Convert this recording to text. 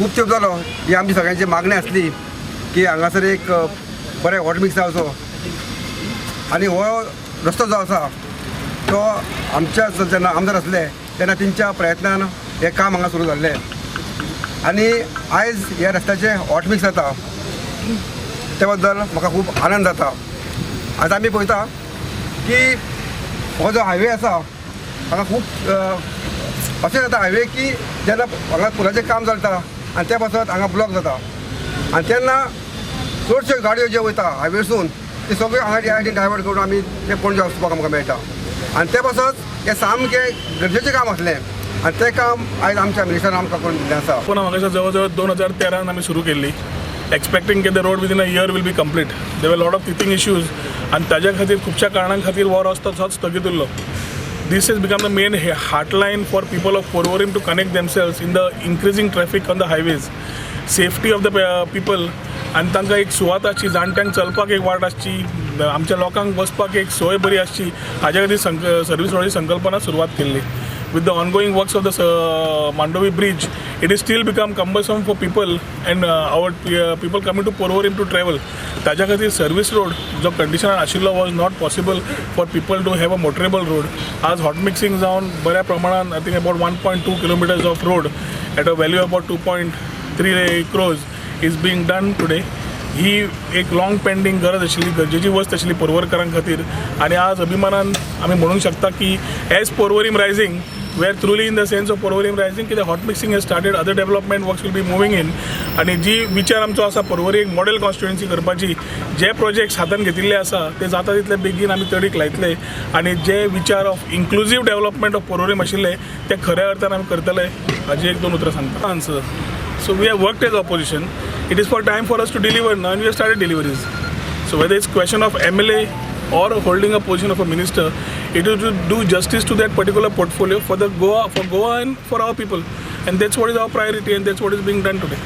खूब तेंप जालो ही आमची सगळ्यांची मागणी आसली की हांगासर एक बरें हॉट मिक्स जावचो आनी हो रस्तो जो आसा तो आमच्या जेन्ना आमदार आसले तेन्ना तेंच्या प्रयत्नान हें काम हांगा सुरू जाल्लें आनी आयज ह्या रस्त्याचें हॉट मिक्स जाता त्या बद्दल म्हाका खूब आनंद जाता. आतां आमी पळयता की हो जो हायवे आसा हांगा खूब अशें जाता हायवे की जेन्ना हांगा पुलाचें काम चलता आनी त्या पासत हांगा ब्लॉक जाता आनी तेन्ना चडश्यो गाडयो ज्यो वयता हायवेसून ते सगळ्यो हांगा ह्या सायडीन डायवर्ट करून आमी ते पणजे वचपाक आमकां मेळटा आनी ते पासत हें सामकें गरजेचें काम आसलें आनी तें काम आयज आमच्या मिनिस्टरान आमकां करून दिल्लें आसा. पूण म्हाका जवळ जवळ 2013 आमी सुरू केल्ली, एक्सपेक्टींग की the road within a year will be complete. There were lot of teething issues आनी ताज्या खातीर खुबश्या कारणां खातीर हो रस्तो तसोच स्थगीत उरलो. This has become the main heartline for people of Porvorim to connect themselves in the increasing traffic on the highways. Safety of the people आनी तांकां एक सुवात आसची, जाणट्यांक चलपाक एक वाट आसची, आमच्या लोकांक बसपाक एक सोय बरी आसची, हाज्या खातीर सर्वीस रोडाची संकल्पना सुरवात केल्ली. With the ongoing works of the Mandovi bridge, it is still become cumbersome for people and our people coming to Porvorim to travel. ताज्या खातीर सर्वीस रोड जो कंडिशनान आशिल्लो was not possible for people to have a motorable road. आज hot mixing जावन बऱ्या प्रमाणान, I think about 1.2 kilometers of road at a value about 2.3 crores is being done today. ही एक long pending गरज आशिल्ली, गरजेची वस्त आशिल्ली पर्वरकारां खातीर आनी आज अभिमानान आमी म्हणूंक शकता की as Porvorim rising, we are truly in the sense of Porvorim rising, कित्याक hot mixing has started, other development works will be moving in आनी जी विचार आमचो आसा पर्वरी एक मॉडेल कॉन्स्टिट्युएन्सी करपाची, जे प्रोजेक्ट्स हातान घेतिल्ले आसा ते जाता तितले बेगीन आमी तडीक लायतले आनी जे विचार of inclusive development of Porvorim आशिल्ले ते खऱ्या अर्थान आमी करतले, हाजी एक दोन उतरां सांगता. Answer. So we have worked as opposition. It is for time for us to deliver now, and we have started deliveries. So whether it's question of MLA or holding a position of a minister, it is to do justice to that particular portfolio for the Goa, for Goa and for our people, and that's what is our priority, and that's what is being done today.